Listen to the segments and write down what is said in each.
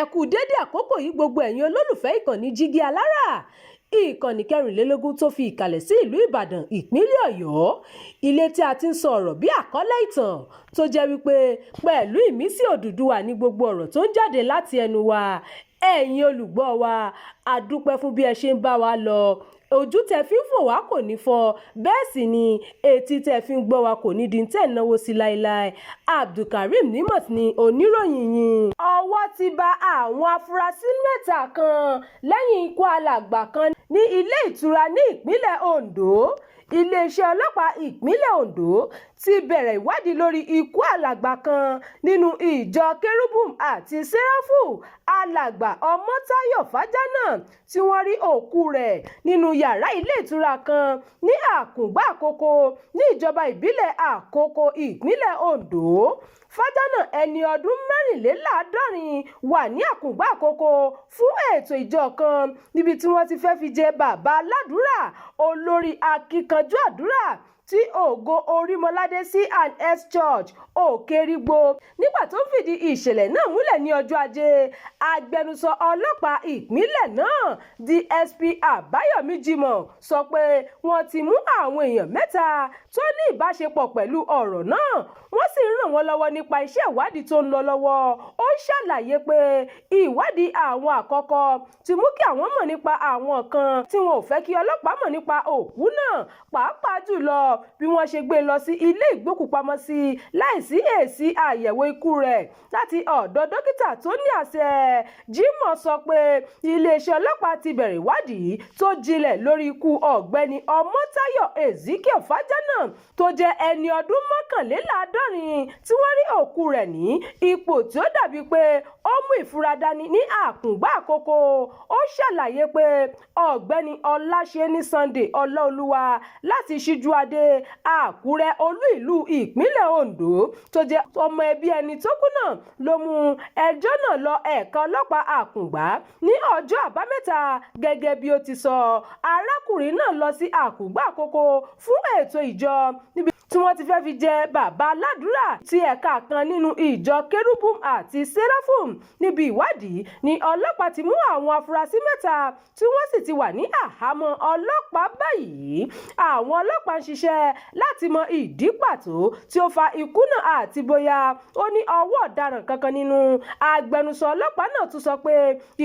Ẹ kú dédé àkókò yìí, gbogbo ẹ̀yin olólùfẹ́ ìkànnì Jígí Alára, ìkànnì 24 tó fi ìkàlẹ̀ sí ìlú Ìbàdàn, ìpínlẹ̀ Ọ̀yọ́, ilé tí a ti ń sọ ọ̀rọ̀ bí àkọlé ìtàn tó jẹ́ wípé pẹ̀lú ìmísí Odùduwà ní gbogbo ọ̀rọ̀ tó ń jáde láti ẹnu wa. Ẹ̀yin olùgbọ́ wa, a dúpẹ́ fún bí ẹ ṣe ń bá wa lọ. Ojú tẹ fi ń fò wá kò ní fọ́, bẹ́ẹ̀ sì ni etí tẹ fi ń gbọ́ wa kò ní di tẹ̀ náwó sí láéláé. Abdulkareem Nimot ni oníròyìn yín. Ọwọ́ ti ba àwọn afurasí mẹ́ta kan lẹ́yìn ikú alàgbà kan ní ilé ìtura ní ìpínlẹ̀ Ondo. Iléeṣẹ́ ọlọ́pàá ìpínlẹ̀ Ondo ti bẹ̀rẹ̀ ìwádìí lórí ikú alàgbà kan nínú ìjọ Kérúbù àti Séráfù, Alàgbà Ọmọ́táyọ̀ Fájánà, tí wọ́n rí òkú rẹ̀ nínú yàrá ilé ìtura kan ní Àkùngbá Àkókò, ní ìjọba ìbílẹ̀ Àkókò, ìpínlẹ̀ Ondo. Fájánà, ẹni ọdún 74, wà ní Àkùngbá Àkókò fún ètò ìjọ kan níbi tí wọ́n ti fẹ́ fi jẹ bàbá aládùúrà, olórí akíkanjú àdúrà tí Ògo Orímọládé C&S Church, Òkèrìgbò. Nígbà tó ń fìdí ìṣẹ̀lẹ̀ náà múlẹ̀ ní ọjọ́ Ajé, agbẹnusọ ọlọ́pàá ìpínlẹ̀ náà, DSP Àbáyọ̀mí Jimoh, sọ pé wọ́n ti mú àwọn èèyàn mẹ́ta tó ní ìbáṣepọ̀ pẹ̀lú ọ̀rọ̀ náà, wọ́n sì ń ràn wọ́n lọ́wọ́ nípa iṣẹ́ ìwádìí tó ń lọ lọ́wọ́. Ó ṣàlàyé pé ìwádìí àwọn àkọ́kọ́ ti mú kí àwọn mọ̀ nípa àwọn kan tí wọn ò fẹ́ kí ọlọ́pàá mọ̀ nípa òkú náà, pàápàá jùlọ bí wọ́n ṣe gbé e lọ sí ilé ìgbókùpamọ́sí láìsí èsì àyẹ̀wò ikú rẹ̀ láti ọ̀dọ̀ dókítà tó ní àṣẹ. Jimoh sọ pé iléeṣẹ́ ọlọ́pàá ti bẹ̀rẹ̀ ìwádìí tó jinlẹ̀ lórí ikú Ọ̀gbẹ́ni Ọmọ́táyọ̀ Ezekiel Fájánà, tó jẹ́ ẹni ọdún 71, tí wọ́n rí òkú rẹ̀ ní ipò tí ó dàbí pé ó mú ìfura dání ní Àkùngbá Àkókò. Ó ṣàlàyé pé Ọ̀gbẹ́ni Ọláṣẹ́ni Sunday Ọláolúwa láti Síjúadé, Àkúrẹ́, olú ìlú ìpínlẹ̀ Ondo, tó jẹ́ ọmọ ẹbí ẹni tó kú náà, ló mú ẹjọ́ náà lọ ẹ̀ka ọlọ́pàá Àkùngbá ní ọjọ́ Àbámẹ́ta. Gẹ́gẹ́ bí ó ti sọ, arákùnrin náà lọ sí Àkùngbá Àkókò fún ètò ìjọ níbi tí wọ́n ti fẹ́ fi jẹ bàbá aládùúrà ti ẹ̀ka kan nínú ìjọ Kérúbù àti Séráfù. Níbi ìwádìí ní ọlọ́pàá ti mú àwọn afurasí mẹ́ta, tí wọ́n sì ti wà ní àhámọ́ ọlọ́pàá báyìí. Àwọn ọlọ́pàá ń ṣiṣẹ́ láti mọ ìdí pàtó tí ó fa ikú náà àti bóyá ó ní ọwọ́ ọ̀daràn kankan nínú. Agbẹnusọ ọlọ́pàá náà tún sọ pé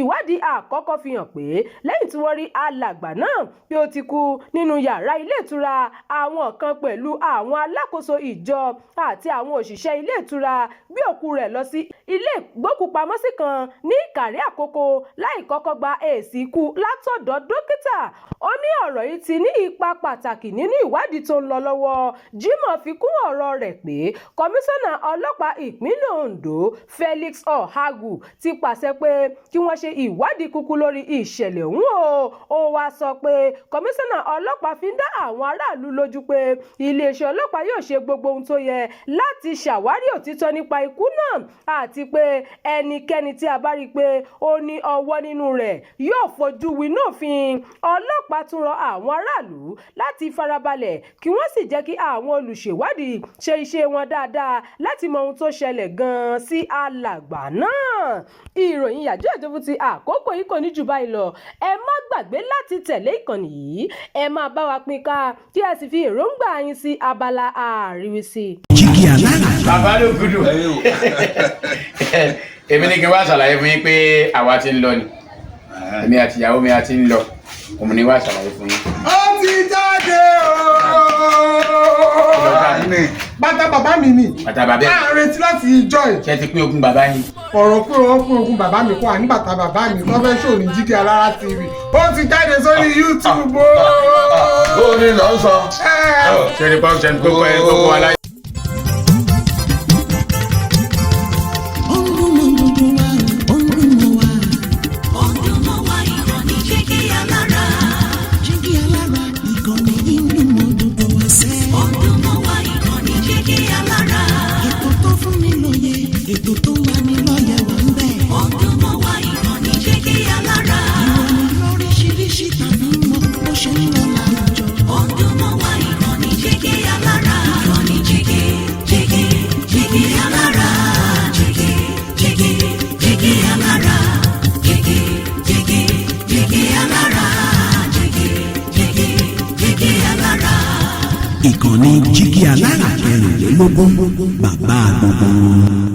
ìwádìí àkọ́kọ́ fi hàn pé lẹ́yìn tí wọ́n rí alàgbà náà bí ó ti kú nínú yàrá ilé ìtura, àwọn kan pẹ̀lú àwọn alákòóso ìjọ àti àwọn òṣìṣẹ́ ilé ìtura gbé òkú rẹ̀ lọ sí ilé ìgbókùpamọ́sí kan ní Ìkàrẹ́ Àkókò láì kọ́kọ́ gba èsì ikú látọ̀dọ̀ dókítà. Ó ní ọ̀rọ̀ yìí ti ní ipa pàtàkì nínú ìwádìí tó ń lọ lọ́wọ́. Jimoh fi kún ọ̀rọ̀ rẹ̀ pé kọmíṣánná ọlọ́pàá ìpínlẹ̀ Ondo, Felix Ohagu, ti pàṣẹ pé kí wọ́n ṣe ìwádìí kúkú lórí ìṣẹ̀lẹ̀ ọ̀hún o. Ó wáá sọ pé kọmíṣánná ọlọ́pàá fi ń dá àwọn aráàlú lójú pé iléeṣẹ́ ọlọ́pàá yóò ṣe gbogbo ohun tó yẹ láti ṣàwárí òtítọ́ nípa ikú náà, àti pé ẹnikẹ́ni tí a bá rí i pé ó ní ọwọ́ nínú rẹ̀ yóò fojú winá òfin. Ọlọ́pàá tún rọ àwọn aráàlú láti farabalẹ̀, kí wọ́n sì jẹ́ kí àwọn olùṣèwádìí ṣe iṣẹ́ wọn dáadáa láti mọ ohun tó ṣẹlẹ̀ gan-an sí alàgbà náà. Ìròyìn yàjọ́ ìjọba ti àkókò yìí kò ní jù báyìí lọ. Ẹ má gbàgbé láti tẹ̀lé ìkànnì yìí, ẹ máa bá wa pín ká, kí ẹ sì fi èròǹgbà yín sí abala àríwísí. Jígí Alára. Bàbá ló gudu. Èmi ní kí n wá ṣàlàyé fún yín pé àwa ti ń lọ ni, èmi àti ìyàwó mi a ti ń lọ. Òun ni wá ṣàlàyé fún yín. Ó ti jáde ooo. Bàtà bàbá mi ni. Bàtà bàbá ẹ̀. À ń retí láti ìjọ ẹ̀. Ṣé ti pín ogún bàbá yín? Ọ̀rọ̀ pé wọ́n pín ogún bàbá mi kọ́, àní bàtà bàbá mi tó fẹ́ ṣò ní Jígí Alára TV. Ó ti jáde sórí YouTube ooo. Ó ní lọ sọ. Ṣé ní pọ́n ṣe ní tó kọ́ ẹ tó kọ́ wa láyé. Ó ń dún mọ́ gbogbo wa, ó ń dún mọ́ wa. Ó ń dún mọ́ wa, ìkànnì Jígí Alára. Jígí Alára, ìkànnì yìí ń dún mọ́ gbogbo wa sẹ́. Ó ń dún mọ́ wa, ìkànnì Jígí Alára. Ètò tó fún ni lóye, ètò tó ń lani lọ́yẹ̀ wà ń bẹ̀. Ó ń dún mọ́ wa, ìkànnì Jígí Alára. Ìròyìn lóríṣiríṣi tàbí mọ bó ṣe ń lọ láwùjọ. Ó ń dún mọ́ wa, ìkànnì Jígí Alára. Ìkànnì Ìkànnì Jígí Alára kẹrìnlélógún, bàbá gbogbo wọn.